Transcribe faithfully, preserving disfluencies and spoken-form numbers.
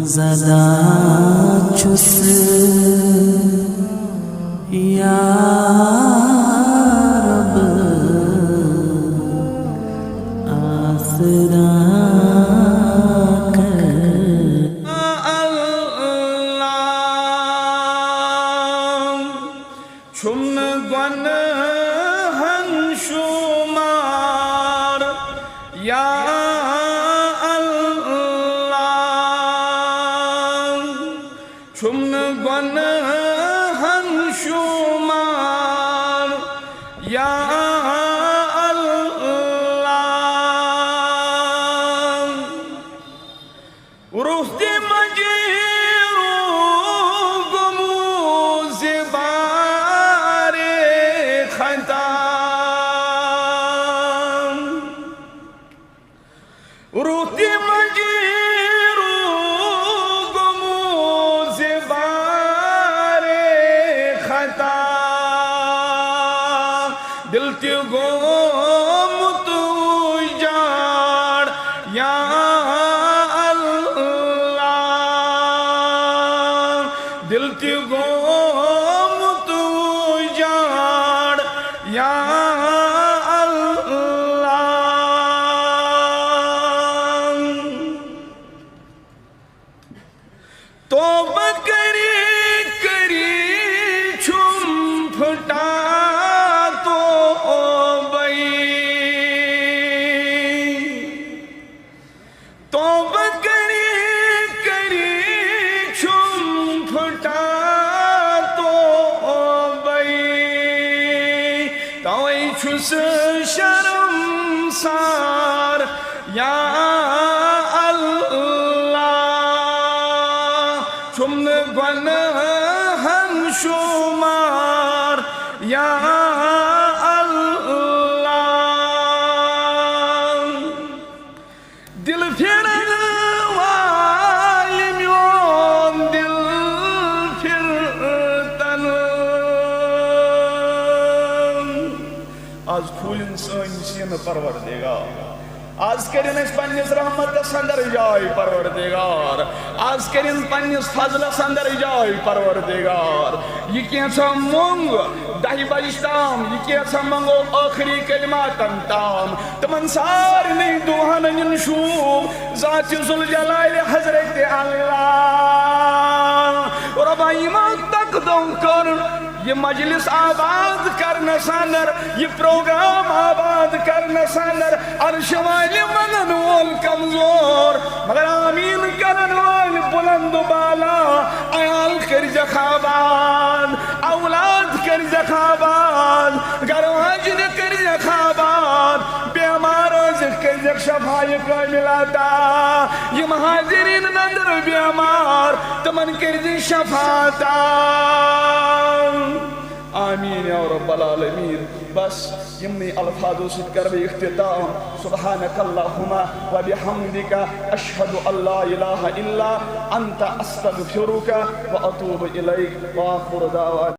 زدہ چھُس یا رب آسرا کر۔ اللہ چھُم نہٕ گۄنہن شُمار، یا اللہ، چھُم نہٕ گۄنہن شُمار، یا اللہ۔ روح تہِ مجروح گوٚمُت زِ بارِ خطا۔ روح تہِ مجروح گوٚمُت زِ بارِ خطا۔ دل تہِ گوٚمُت اُجاڑ یا اللہ، دل تہِ گوٚمُت اُجاڑ یا اللہ۔ توبہ کری کری چھُم پھٹا توبے۔ توبہ کری کری چھُم پھٹا توبے۔ توے چھُس شرمسار یا اللہ، چھُم نہٕ گۄنہن شُمار یا اللہ۔ دل پھرن وال میون دل پھرتن۔ آز کھوٗلِن سٲنۍ سیٖنہٕ پروردگار۔ آز کٔرِن اَسہِ پننِس رحمتس اندر جاے پروردگار۔ آز کٔرِن پننِس فضلس اندر جاے پروردگار۔ یہِ کینٛژھا مۄنگ دہہِ بجہِ تام، یہِ کینٛژھا منگو ٲخری کلماتن تام، تِمن سارنٕے دُعاہن أنِن شوٗب ذاتِ ذوالجلالِ حضرت اللہ۔ رۄبا، یِمو تقدم کٔر یہِ مجلس آباد کرنس اندر، یہِ پروگرام آباد کرنس اندر، عرش والہِ منن وول کمزور، مگر آمین کرن وول بلند بالا۔ عیال کٔرزٮ۪کھ آباد، اولاد کٔرزٮ۪کھ آباد، گرٕ واجنہِ کٔرزٮ۪کھ آباد، بیمار ٲسِکھ کٔرزٮ۪کھ شفایہِ کاملہ عطا۔ یِم حاضرین نندر بیمار، تِمن کٔرزِ شفا عطا۔ آمین یا رب العالمین۔ بس یِمنٕے الفاظو سۭتۍ کرٕ بہٕ اختتام۔ سبحانک اللہم و بحمدک، اشہد ان لا الہ الا انت، استغفرک و اتوب الیک۔ و آخر دعوانا